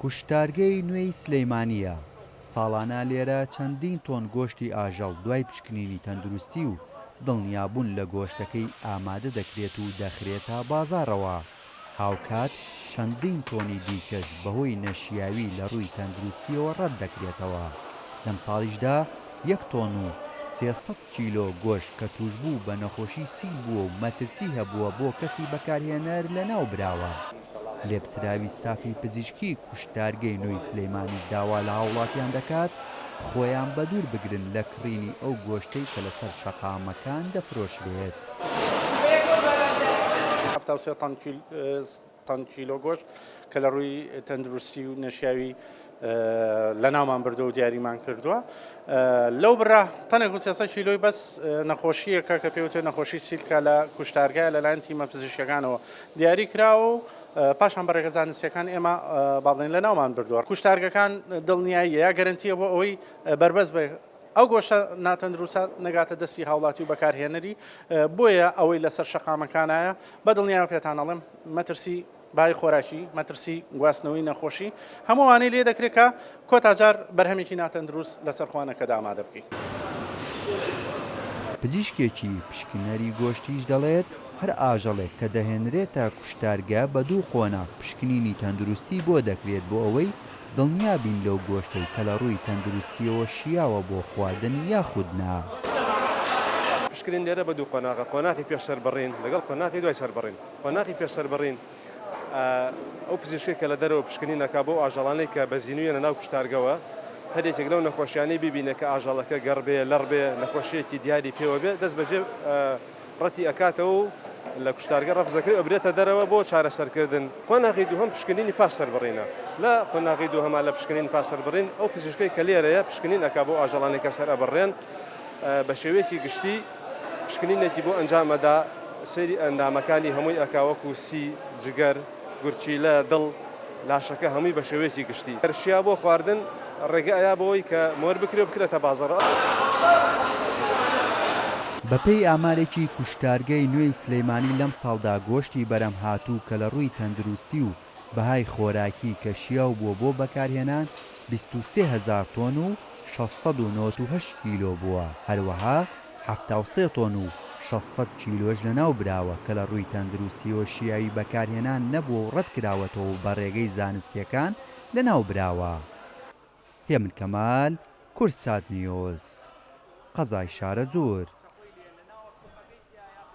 کوشتارگەی نوێی سلیمانییە، ساڵانە لێرە چەندین تۆن گۆشتی ئاژەڵ دوای پشکنینی تەندروستی و دڵنیابوون لە گۆشتەکەی ئامادە دەکرێت و دەخرێتە بازاڕەوە، هاوکات چەندین تۆنی دیکەش بەهۆی نەشیاوی لە ڕووی تەندروستییەوە ڕەت دەکرێتەوە، لەمساڵیشدا یەک تۆن و 300 کیلۆ گۆشت کە تووشبوو بە نەخۆشی سیل بووە و مەترسی هەبووە بۆ کەسی بەکارهێنەر لەناو براوە. لێپسراوی ستافی پزیشکی کوشتارگەی نوێی سلێمانیش داوا لە هاوڵاتیان دەکات خۆیان بەدوور بگرن لە کڕینی ئەو گۆشتەی کە لەسەر شەقامەکان دەفرۆشرێت. 73 تەن کیلۆ گۆشت کە لە ڕووی تەندروستی و نەشیاوی لەناومان بردووە و دیاریمان کردووە لەو بڕە تەنێک و 300 کیلۆی بەس نەخۆشیەکە کە پێوتێ نەخۆشی سیلکە لە کوشتارگای لەلایەن تیمە پزیشکەکانەوە دیاری کراوە و پاشان بە ڕێگە زانستیەکان ئێمە با بڵێین لەناومان بردووە کوشتارگەکان دڵنیاییە یا گەرەنتیە بۆ ئەوەی بەربەست بە ئەو گۆشتە ناتەندروستە نەگاتە دەستی هاوڵاتی و بەکارهێنەری، بۆیە ئەوەی لەسەر شەقامەکانایە بە دڵنیایەوە پێتان ئەڵێم مەترسی بای خۆراکی، مەترسی گواستنەوەی نەخۆشی، هەموو ئەوانەی لێ دەکرێت کە کۆتا جار بەرهەمێکی ناتەندروست لەسەر خوانەکەدا ئامادە بکەین. پزیشکێکی پشکنەری گۆشتیش دەڵێت، هەر ئاژەڵێک کە دەهێنرێتە کوشتارگە بە دوو قۆناغ پشکنینی تەندروستی بۆ دەکرێت بۆ ئەوەی دڵنیا بین لەو گۆشتەی کە لە ڕووی تەندروستییەوە شیاوە بۆ خواردن یاخود نا. پشکنین لێرە بە دوو قۆناغە، قۆناغی پێش سەربڕین لەگەڵ قۆناغی دوای سەربڕین. قۆناغی پێش سەربڕین ئەو پزیشکەی کە لە دەرەوە پشکنین ئەکا بۆ ئەو ئاژەڵانەی کە بە زینوو یەنە ناو کوشتارگەوە، هەر یەکێک لەو نەخۆشیانەی ببینێ کە ئاژەڵەکە گەڕ بێ، لەڕ بێ، نەخۆشییەکی دیاری پێوە بێ، دەست بەجێ ڕەتی ئەکاتەوە و لە کوشتارگە ڕەفز ئەکرێ و ئەبرێتە دەرەوە بۆ چارەسەرکردن. قۆناغی دووهەم پشکنینی پاش سەربڕینە. لە قۆناغی دووهەما لە پشکنین پاش سەربڕین ئەو پزیشکەی کە لێرەیە پشکنین ئەکا بۆ ئاژەڵانەی کە سەر ئەبڕرێن بە شێوەیەکی گشتی پشکنینێکی بۆ ئەنجام ئەدا سەیری ئەندامەکانی هەمووی ئەکا وەکو سی، جگەر، گورچیلە، دڵ، لاشەکە هەمووی بە شێوەیەکی گشتی. گەر شیا بۆ خواردن ڕێگە ئەیا بەوەی کە مۆر بکرێ و بخرێتە بازاڕ. بەپێی ئامارێکی کوشتارگەی نوێی سلێمانی لەمساڵدا گۆشتی بەرەمهاتوو کە لە ڕووی تەندروستی و بەهای خۆراکی کە شیاو بووە بۆ بەکارهێنان 23 هەزار تۆن و 698 کیلۆ بووە، هەروەها 73 تۆن و 600 کیلۆش لەناو براوە کە لە ڕووی تەندروستیەوە شیاوی بەکارهێنان نەبووە و ڕەتکراوەتەوە و بە ڕێگەی زانستیەکان لەناو براوە. هێمن کەمال، کوردسات نیوز، قەزای شارەزوور.